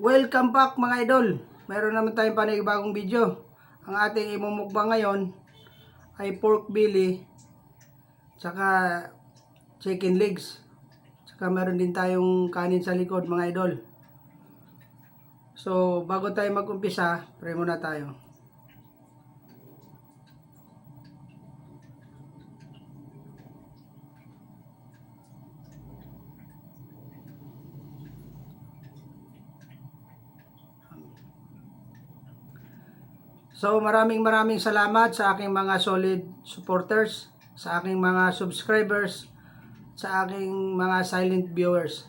Welcome back, mga idol. Meron naman tayong panibagong video. Ang ating imumukbang ngayon ay pork belly tsaka chicken legs. Tsaka meron din tayong kanin sa likod, mga idol. So bago tayo mag-umpisa, pray muna tayo. So maraming maraming salamat sa aking mga solid supporters, sa aking mga subscribers, sa aking mga silent viewers.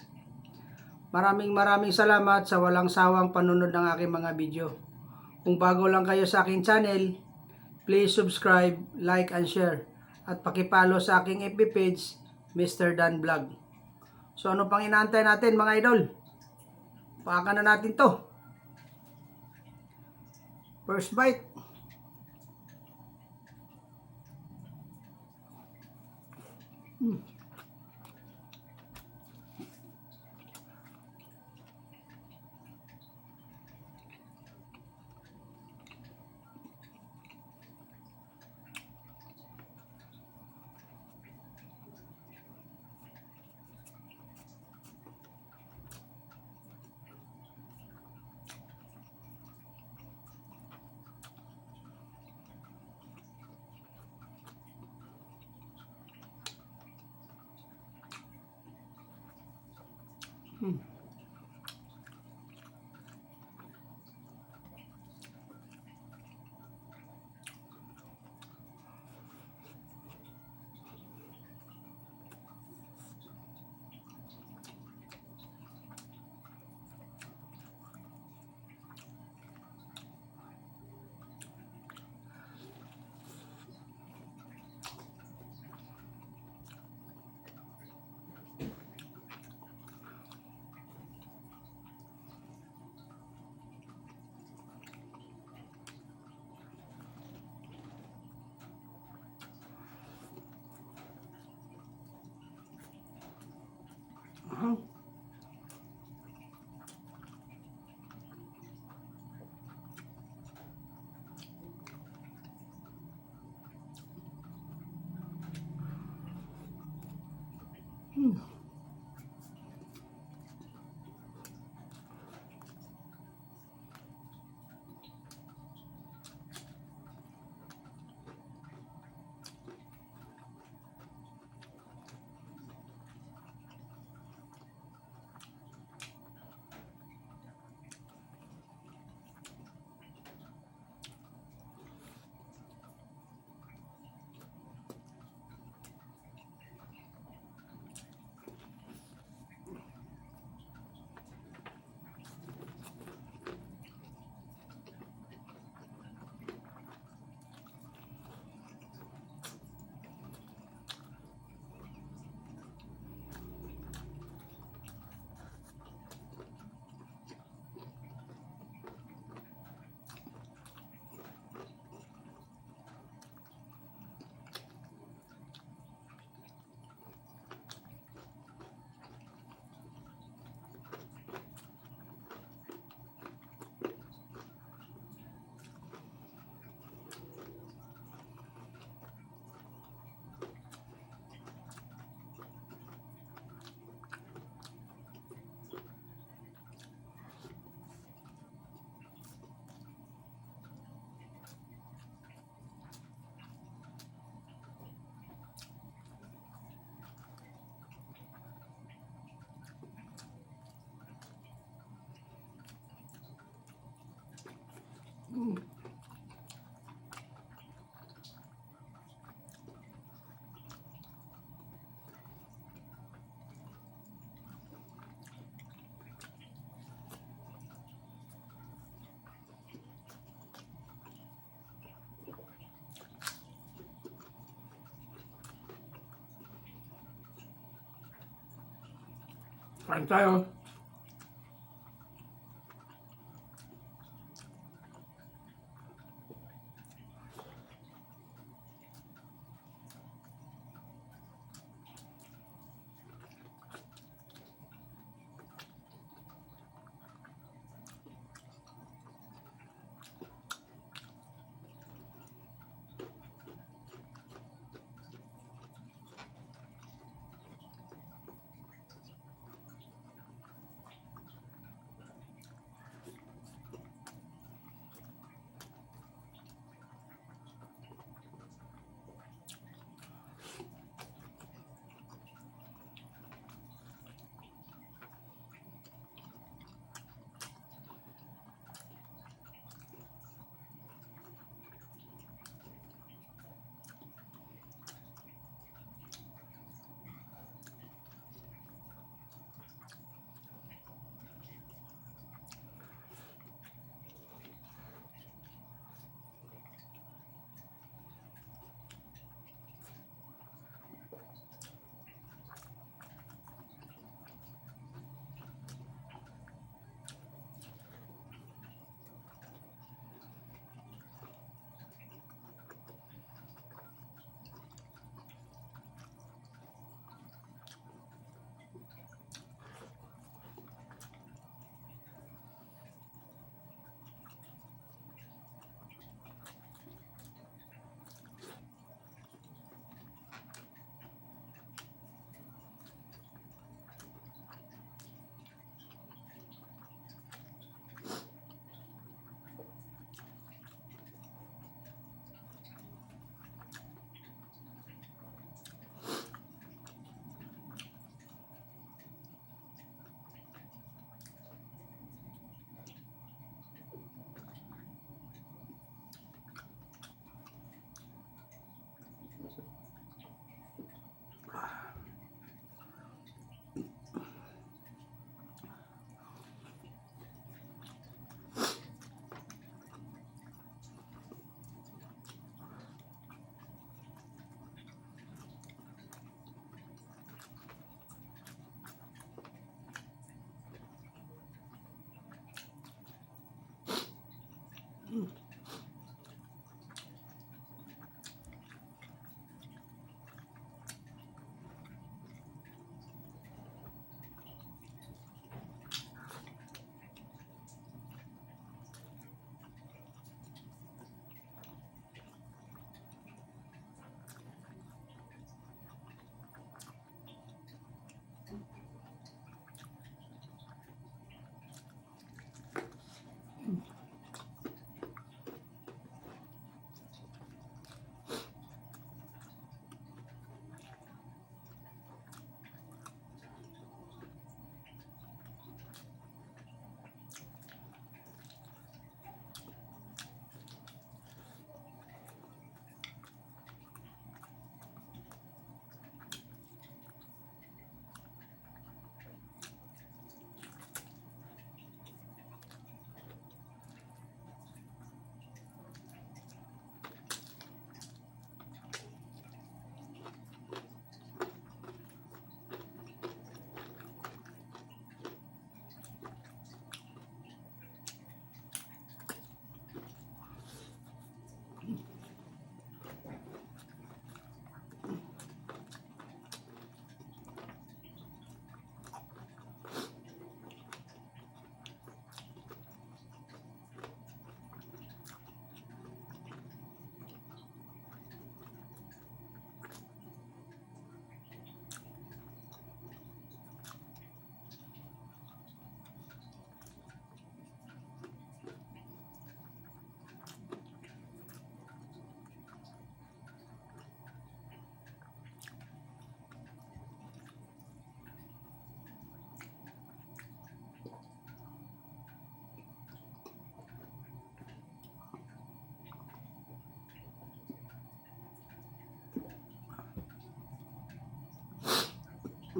Maraming maraming salamat sa walang sawang panunod ng aking mga video. Kung bago lang kayo sa aking channel, please subscribe, like, and share. At paki-follow sa aking FB page, Mr. Dan Vlog. So ano pang inaantay natin, mga idol? Pakan na natin to. First bite. Kain tayo.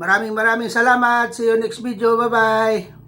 Maraming maraming salamat. See you next video. Bye-bye.